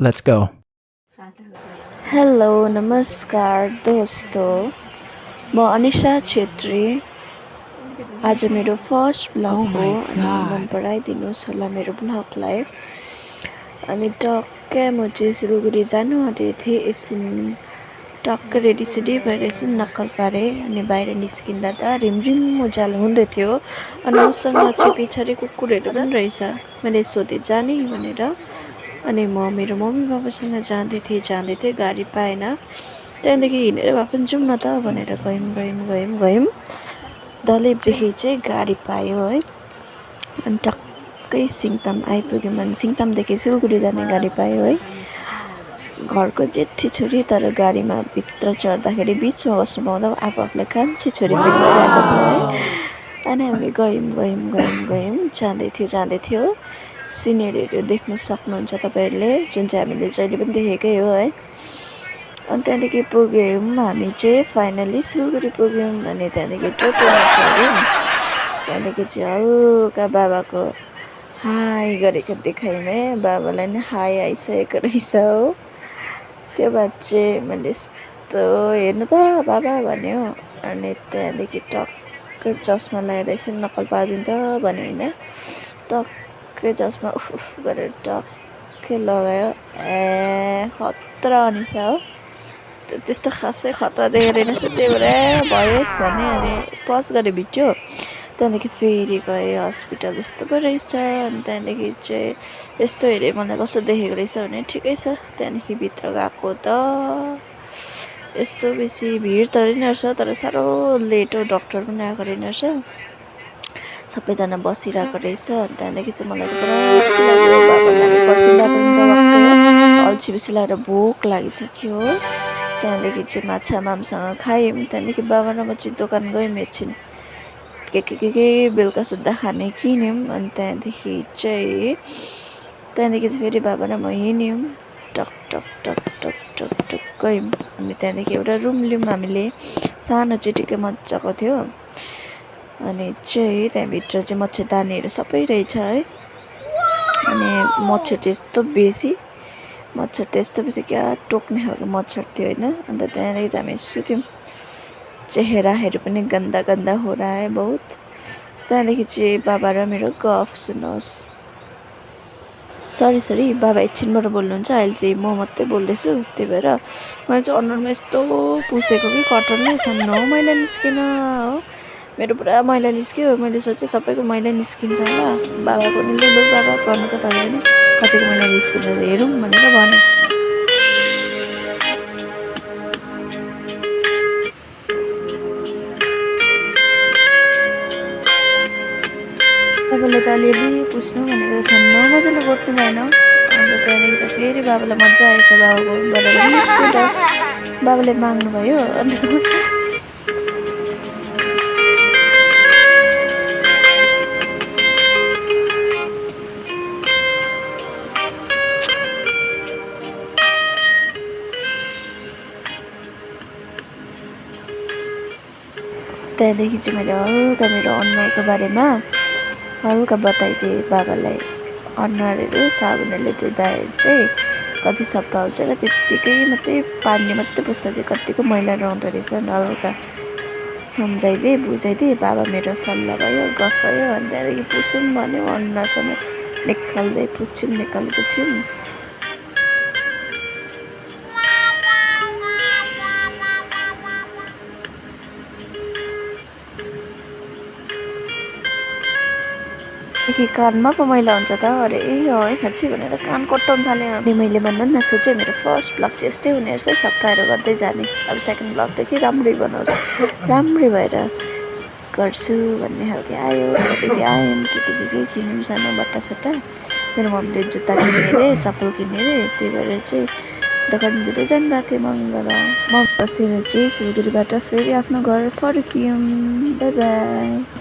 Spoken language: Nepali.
Let's go. हेलो नमस्कार दोस्तों म अनिशा छेत्री आज मेरो फर्स्ट ब्लग Oh हो my अनि मन god. पराइदिनुहोस् होला मेरो ब्लगलाई अनि टक्कै म चाहिँ सिलगढी जानु आँटेको थिएँ एकछिन टक्कै रेडीसेडी भएर एकछिन नक्कल पारेँ अनि बाहिर निस्किँदा त रिमरिम उज्यालो हुँदै थियो अनि मसँग चाहिँ पछाडि कुकुरहरू पनि रहेछ मैले सोधेँ जाने भनेर अनि म मेरो मम्मी बाबासँग जाँदै थिएँ गाडी पाएन त्यहाँदेखि हिँडेर भए पनि जाउँ न त भनेर गयौँ दलेपदेखि चाहिँ गाडी पायो है अनि टक्कै सिङताम आइपुग्यौँ अनि सिङतामदेखि सिलगढी जाने गाडी पायो है घरको जेठी छोरी तर गाडीमा भित्र चढ्दाखेरि बिचमा बस्नु पाउँदा आफूलाई कान्छी छोरी फिल भइरहेको थियो है अनि हामी गयौँ जाँदै थियो सिनेरीहरू देख्न सक्नुहुन्छ तपाईँहरूले जुन चाहिँ हामीले जहिले पनि देखेकै हो है अनि त्यहाँदेखि पुग्यौँ हामी चाहिँ फाइनली सिलगढी पुग्यौँ अनि त्यहाँदेखि टोटोमा चढ्यौँ त्यहाँदेखि चाहिँ हल्का बाबाको हाई गरेको देखायौँ है बाबालाई नै हाई आइसकेको रहेछ हो त्यो बाद चाहिँ मैले यस्तो हेर्नु त बाबा भन्यो अनि त्यहाँदेखि टक्कै चस्मा लगाएर एकछिन नक्कल पारिदिउँ त भन्यो होइन टक्कै चस्मा उफ गरेर टक्कै लगायो खतरा अनिसा हो त्यस्तो खासै खतरा देखेको रहेनछ त्यही भएर भयो भने अनि पज गरेर भिज्यो त्यहाँदेखि फेरि गएँ हस्पिटल यस्तो पो रहेछ अनि त्यहाँदेखि चाहिँ यस्तो हेरेँ मलाई कस्तो देखेको रहेछ भने ठिकै छ त्यहाँदेखि भित्र गएको त यस्तो बेसी भिड त रहेन रहेछ तर साह्रो लेट हो डक्टर पनि आएको रहेन रहेछ सबैजना बसिरहेको रहेछ अनि त्यहाँदेखि चाहिँ मलाई त पुरा अल्छी लाग्यो बाबा मम्मी पर्खिँदा वाक्कै अल्छी बेसी लागेर भोक लागिसक्यो हो त्यहाँदेखि चाहिँ माछा मामसँग खायौँ त्यहाँदेखि बाबा र म चाहिँ दोकान गयौँ एकछिन के बेलुका सुत्दा खाने किन्यौँ अनि त्यहाँदेखि चाहिँ फेरि बाबा र म हिँड्यौँ टक टक टक टक टक टक गयौँ अनि त्यहाँदेखि एउटा रुम लियौँ हामीले सानो चिटिक्कै मजाको थियो अनि चाहिँ त्यहाँभित्र चाहिँ मच्छरदानीहरू सबै रहेछ है अनि मच्छर चाहिँ यस्तो बेसी क्या टोक्ने खालको मच्छर थियो होइन अन्त त्यहाँदेखि चाहिँ हामी सुत्यौँ चेहराहरू पनि गन्दा हो रहा है बहुत त्यहाँदेखि चाहिँ बाबा र मेरो गफ सुन्नुहोस् सरी बाबा एकछिनबाट बोल्नुहुन्छ अहिले चाहिँ म मात्रै बोल्दैछु त्यही भएर मैले चाहिँ अनुहारमा यस्तो पुसेको कि कटनले सानो मैला निस्केन हो मेरो पुरा मैला निस्क्यो मैले सोचेँ सबैको मैला निस्किन्छ होला बाबाको नि लु बाबा गर्नु त तपाईँ पनि कतिको मैला निस्किन्छ हेरौँ भनेर भने बाबाले त अलिअलि पुस्नु भनेको सानो मजाले गोड्नु भएन अन्त त्यहाँदेखि त फेरि बाबालाई मजा आएछ बाबाकोबाट पनि निस्क्यो डस्ट बाबाले माग्नुभयो अन्त त्यहाँदेखि चाहिँ मैले हल्का मेरो अनुहारको बारेमा हल्का बताइदिएँ बाबालाई अनुहारहरू साबुनले धुँदाखेरि चाहिँ कति सफा हुन्छ र त्यत्तिकै मात्रै पानीले मात्रै पुस्दा चाहिँ कतिको मैला रहँदो रहेछ हल्का सम्झाइदिएँ बुझाइदिएँ बाबा मेरो सल्लाह भयो गफ भयो अनि त्यहाँदेखि पुसौँ भन्यो अनुहारसँग निकाल्दै पुछ्यौँ देखि कानमा पो मैला हुन्छ त अरे है खाँच्ची भनेर कान कोट्टाउनु थाल्यो अनि मैले भन्नु न सोचेँ मेरो फर्स्ट ब्लग चाहिँ यस्तै हुने रहेछ सफाहरू गर्दै जाने अब सेकेन्ड ब्लगदेखि राम्रै बनाउँछु राम्रै भएर गर्छु भन्ने खालको आयो त्यहाँदेखि आयौँ के किन्यौँ सानो बट्टासट्टा मेरो मम्मीले जुत्ता किन्ने अरे चप्पल किन्ने अरे त्यही भएर चाहिँ दोकानभित्र जानुभएको थियो मम्मीबाट म बसेर चाहिँ सिलगढीबाट फेरि आफ्नो घर फर्कियौँ बाई बाई